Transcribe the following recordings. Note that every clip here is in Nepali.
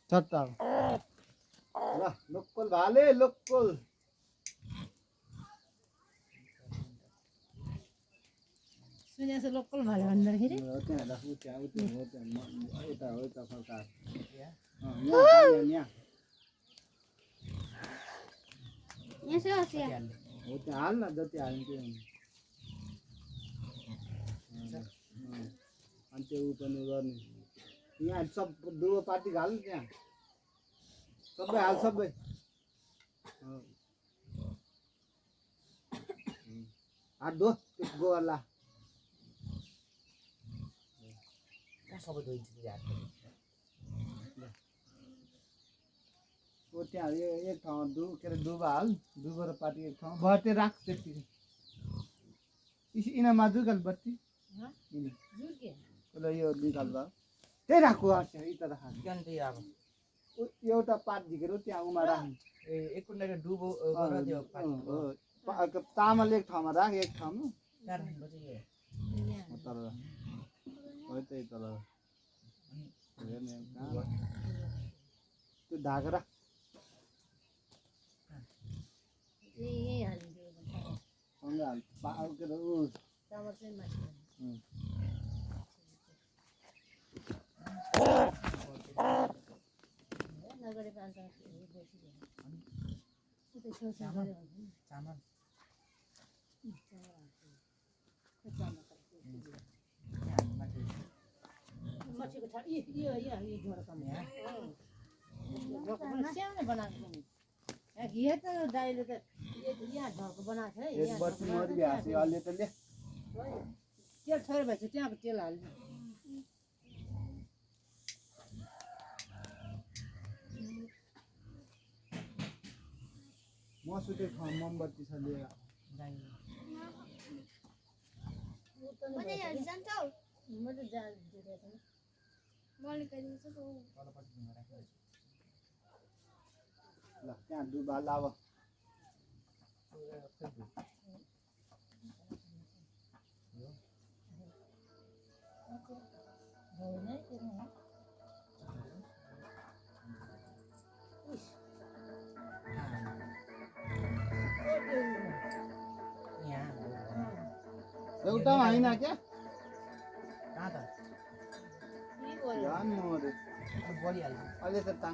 चट्टा ल लोकल भाले लोकल सुनेको लोकल भाले भन्दाखेरि त्यहाँ राख्नु त्यहाँ उति हो त्यहाँ यता हो यता फर्का यहाँ हो त्यहाँ हाल न जति हाल्नु अनि त्यो ऊ पनि गर्ने यहाँ सब दुवो पार्टी हाल्नु त्यहाँ सबै हाल सबै हात धो त्यो गोवाला सबै धोइन्छ ओ त्यहाँ एक ठाउँमा के अरे दुबा हाल दुबो र पार्टी एक ठाउँ बत्ती राख त्यतिकै इना माजु गल बत्ती ल यो निकाल भयो त्यही राखो यता राख एउटा पात झिकेर त्यहाँ उमा राख्नु एक कुन्डा डुबो त्यो तामाले एक ठाउँमा राख एक ठाउँमा तल हो त्यही तल त्यो ढाका राख सँगै हाल के अरे ऊ एक बत्ती मरि भ्यासे अलि त ले तेल छोएर भएछ त्यहाँको तेल हाल्नु मसुते मोमबत्ती छ लिएर ल त्यहाँ डुबा लाव एउटा होइन क्या झन् मरे अहिले त ताङ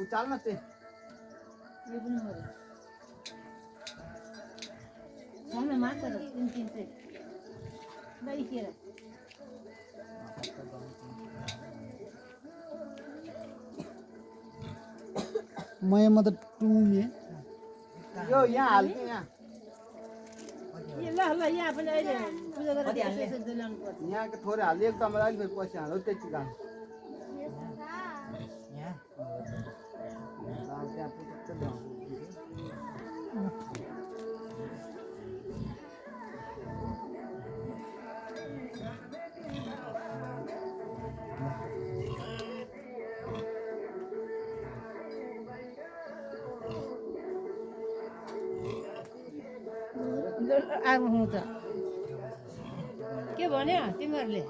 उचाल न त्यही यो पनि मऱ्यो सानो मात्र तिन तिन चाहिँ नइखेर म त टुमे यो यहाँ हाल्थेँ यहाँ ल ल यहाँ पनि अहिले पूजा गरेर ल्याउनु पर्छ यहाँको थोरै हाल्यो एकदम अहिले फेरि पैसा हाल्यो त्यति काम त्यहाँ पुटुक्क ल्याउँछु आगो हुँछ के भन्यो तिमीहरूले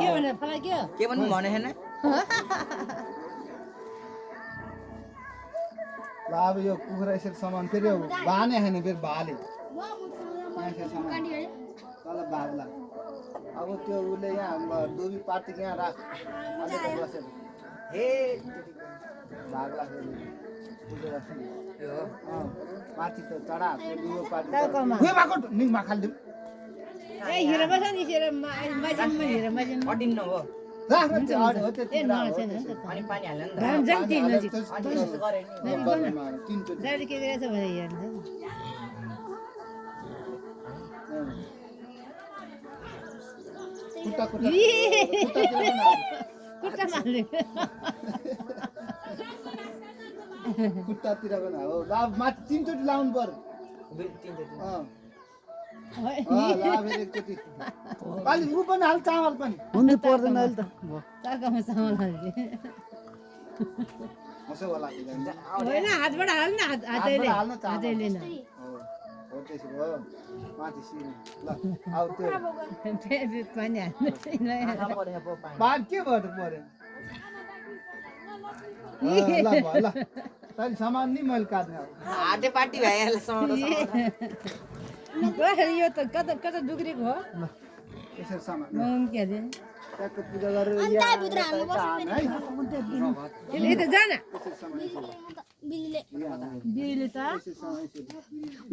के भन्यो फला के भन्नु भने छैन ल अब यो कुखुरा यसरी सामान फेरि बाने छैन फेरि भाले तल भाग्ला अब त्यो उसले यहाँ दुबी पार्टी यहाँ राख अलिक बसेर हे भाग्ला फेरि माथि त चढा दुबो पार्टी निङमा खालिदिउँ ए हिरो बस नि हिरो मजिनमा हिरो मजिनमा अडिन्न हो राख्नु त्यो हो ए त्यति नछेन नि त अनि पानी हाल्न नि घाम जाम ती नजिक अनि यसो गरे नि तिनचोटि दाइले के गरेछ भने हेर्नु खुट्टा खुट्टा खुट्टा माल्नु खुट्टातिर पनि हो ल माथि तिनचोटि लाउनु पर्यो फेरि एकचोटि अलि ऊ पनि हाल चामल पनि हुनु पर्दैन अहिले त तर्कामा चामल हाल्ने हँसो होला होइन हातबाट हाल्नु हातैले हाल्न हातैले न हो हो त्यसो भयो माथि सिमी ल आउ त्यो पानी हाल्नु आँखा परेको पो पानी बाढ के भयो त पऱ्यो ल भयो ल तैँले सामान नि मैले काट्ने अब हाते पार्टी भइहाल्छ यो त कता कता डुग्रेको हो ल यसरी सामान के अरे ट्याक्क पूजा गरेर है यसले त जान यसरी सामान यसरी बिजुली त यसरी सामान यसरी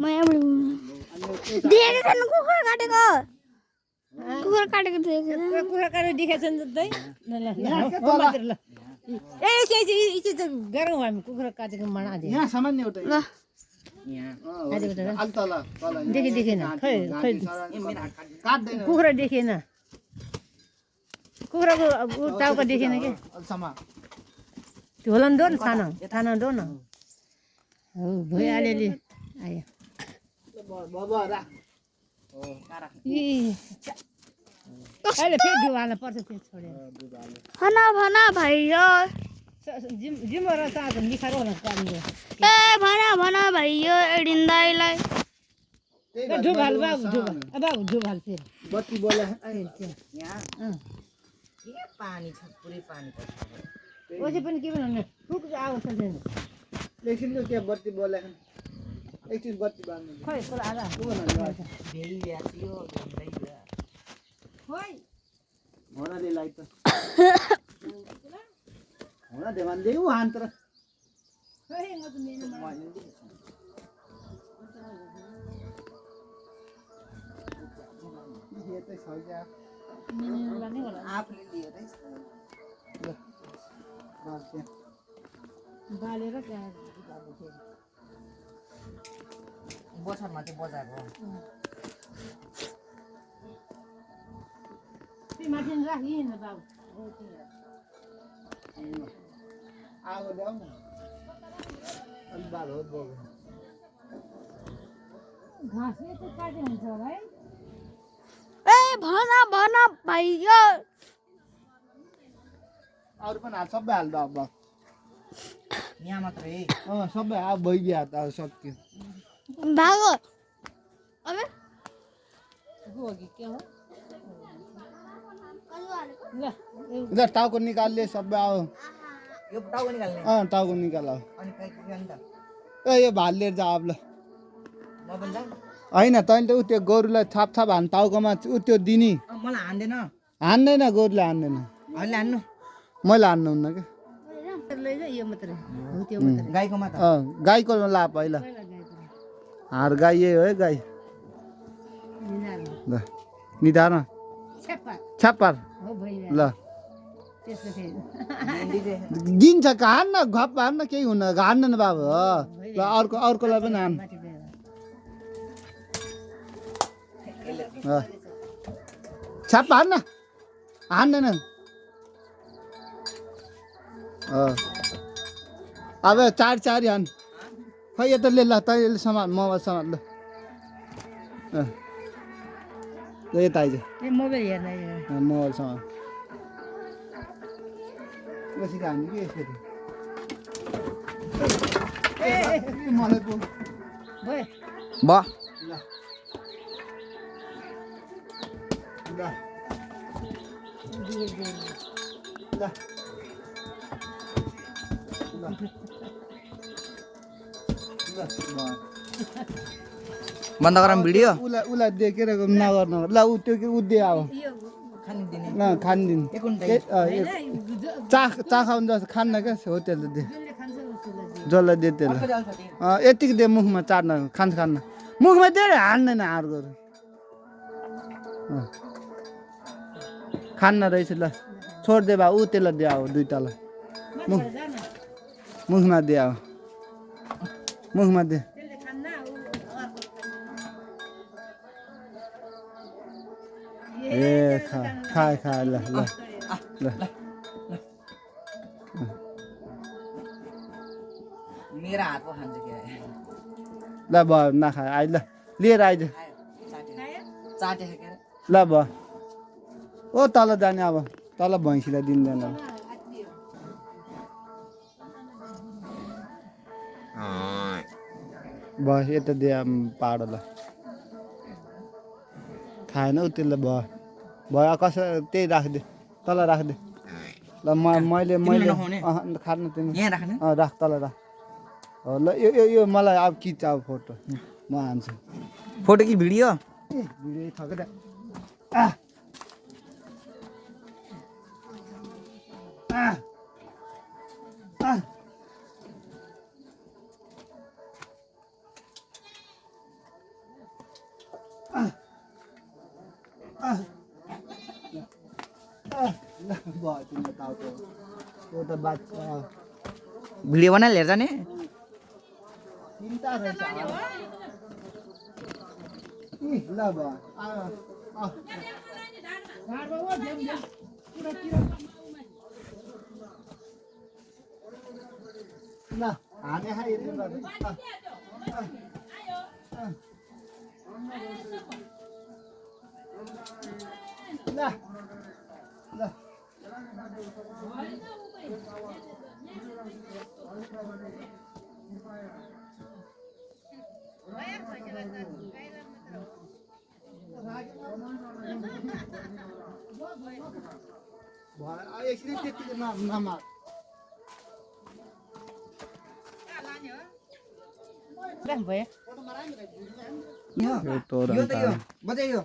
म यहाँबाट देखेको छैन कुखुरा काटेको कुखुरा काटेको देखेको छैन कुखुरा काटेर देखेको छ नि त ल ल ल ए इसे त गरौँ हामी कुखुरा काटेको मना दे यहाँ सामान नि एउटा ल अलि तल तल देखेन खै खै काट्दैन कुखुरा देखेन कुखुराको टाउको देखेन कि अलिसम्म त्यो होला नि दो न थाना दो न हो भयो अलिअलि आयो बाबा राख ए अहिले फेरि डुबा हाल्न पर्छ त्यो छोडेर भन भन भैया जिम्मा र साँझ निखार होला काट्नु ए भन भैया एडिन दाइलाई डुब हाल बाबु डुब हाल फेरि बत्ती बोले यहाँ के पानी छ पुरै पानी पर्छ ओसे पनि के भन्नु फुक आउँछ छैन एकछिनको के बत्ती बोले एकछिन बत्ती बाल्नु खै पर आला भेइया थियो भन्दैया खै होना दे लाइट होना दे मान दे उ हान्तर खै म त मेनु ये त सजा मेनु लाने होला आफूले लिएर बालेर त्यहाँ अब फेरि बछारमा चाहिँ बजाएको त्यो माथि राखि न बाबु आगो ल्याउ न अलि बाल हो बोल घाँस त काटे हुन्छ होला है ए भन भैया अरू पनि हाल सबै हाल्दा अब यहाँ मात्रै सबै अब भइगयो त अब सक्यो भागो अबे हो कि के हो ल ल टाउको निकाल्ले सबै अब यो टाउको निकाल्ने टाउको निकाल अब अनि कहीँ नि त ए यो भाल लिएर जा अब ल म पनि जाऊँ होइन तैँले त उ त्यो गोरुलाई छाप हान् टाउकोमा उ त्यो दिने मलाई हान्दैन हान्दैन गोरुले हान्दैन अहिले हान्नु मैले हान्नुहुन्न क्या लैजा यो मात्रै हो त्यो मात्रै गाईकोमा त गाईको ला पहिला पहिला गाईको हार गाई यही हो है गाई निधारमा ल निधार छ्याप्पा छ्याप्पार हो भइरहेको ल त्यसको फेरि दिन्छ हान्न घप हान्न केही हुन्न हान्दैन बाबु हो ल अर्कोलाई पनि हान् माथि गएर छ्याप हान्न हान्दैन अब चारी हान् खै यता ले ल तैँले सामान मोबाइल सामान ल यता आइज ए मोबाइल हेर्न मोबाइल सामान बेसी हान्नु कि यसरी मलाई पो भयो ल ल ल बन्द गरौँ भिडियो उसलाई देखेर नगर्नु ल ऊ त्यो उ दे अब खानिदिने न खानिदिनु चा खाउनु जस्तो खान्न क्या हो त्यसले दे जसलाई दे त्यसलाई यतिको दे मुखमा चाट्न खान्छ मुखमा दे हान्दैन हार गरौँ खान्न रहेछ ल छोडिदे बा ऊ त्यसलाई दे अब दुइटालाई मुखमा दे अब मुखमा दे ए खा ल ल ल मेरो हात पो खान्छ के ल भयो नखा आइ ल लिएर आइज चाटे के ल भयो ओ तल जाने अब तल भैँसीलाई दिँदैन भयो यता दे पाडो ल खाएन हौ त्यसले भयो कसै त्यही राखिदिए तल राखिदिए ल मैले नखाउने? खानु तिमी यहाँ राख्ने राख तल राख ल यो मलाई अब खिच अब फोटो म हान्छु फोटो कि भिडियो भिडियो थकेर भिडियो बनाएर लिएर जाने ल हाने एकछिन त्यतिको नमार भयो यो त यो बजाइयो